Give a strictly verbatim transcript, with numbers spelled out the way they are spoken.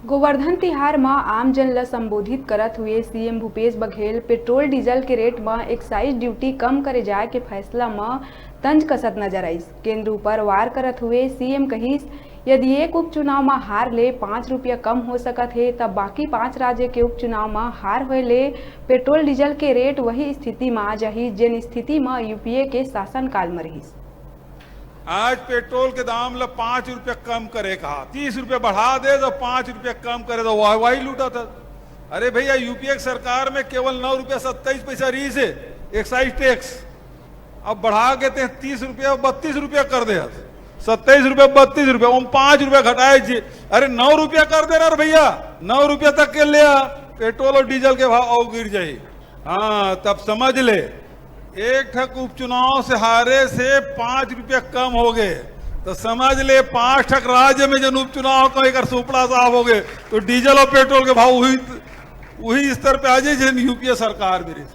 गोवर्धन तिहार म आमजन ल संबोधित करत हुए CM Bhupesh Baghel petrol diesel के रेट म एक्साइज ड्यूटी कम करे जाय के फैसला म तंज कसत नजर आइस। केंद्र ऊपर वार करत हुए सीएम कहिस, यदि एक उपचुनाव म हार ले पाँच रुपया कम हो सकत हे, त बाकी पांच राज्य के उपचुनाव म हार होए ले पेट्रोल डीजल के रेट वही स्थिति म आ जाही, जेन स्थिति म यूपीए के शासनकाल म रहिस। आज पेट्रोल के दाम ला पाँच रुपया कम करे कहा, तीस रुपया बढ़ा दे तो पाँच रुपया कम करे तो वाह वाही लूटा था। अरे भैया, यूपीए की सरकार में केवल नौ रुपया सत्ताईस पैसा रहिस हे एक्साइज टैक्स, अब बढ़ा के ते तीस रुपया बत्तीस रुपया कर दे हस। सत्ताईस रुपया बत्तीस रुपया, हम पाँच रुपया घटाए जी। अरे नौ रुपया कर दे ना रे भैया, नौ रुपया तक के ले आ, पेट्रोल और डीजल के भाव और गिर जाही। हाँ, तब समझ ले, एक ठक उपचुनाव से हारे से पाँच रुपया कम हो गए, तो समझ ले पांच ठक राज्य में जन उपचुनाव का एकर सुपड़ा साफ हो गए, तो डीजल और पेट्रोल के भाव वही वही स्तर पे आ जाए जन यूपीए सरकार में रहिस।